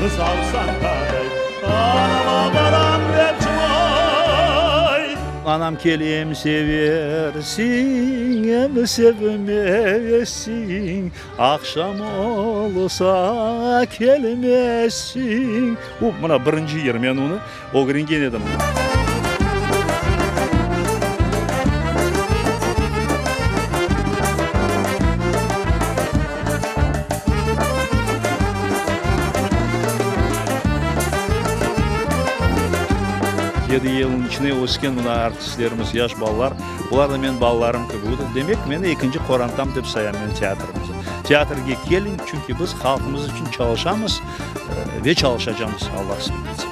Buzav sanğanday, Anama baram dep cılay. Anam kele em seversiñ, em sevmezsiñ, Aqşam olsa kelmezsiñ. Bu, mına, birinci yır, men onı ögrengen edim. Yedi yılnıñ içinde ösken mına artistlerimiz, yaş balalar, olar da menim balalarım kibi. Demek, meni ekinci qorantam dep sayam men teatrımıznı. Teatrge keliñ, çünki biz halqımız içün çalışamız ve çalışacamız, Alla nasip etse.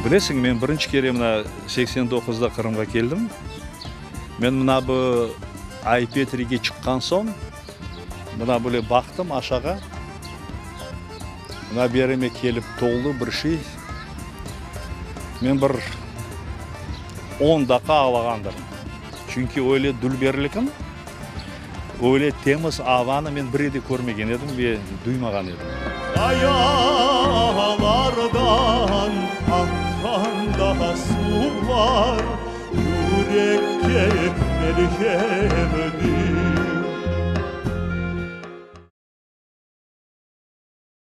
Bilesiñ, men birinci kere mına 89-da Qırımğa keldim. Men mına bu Ay-Petrige çıqqan soñ, mına böyle baqtım aşağa, mına berime kelip toldı bir şey. Men bir on daqqa ağlağandırım. Çünki öyle dülberlikni, öyle temiz avanı men bir de körmegen edim ve duymağan edim. Qayalardan aqqan da suvlar, Yürekke melhemdir.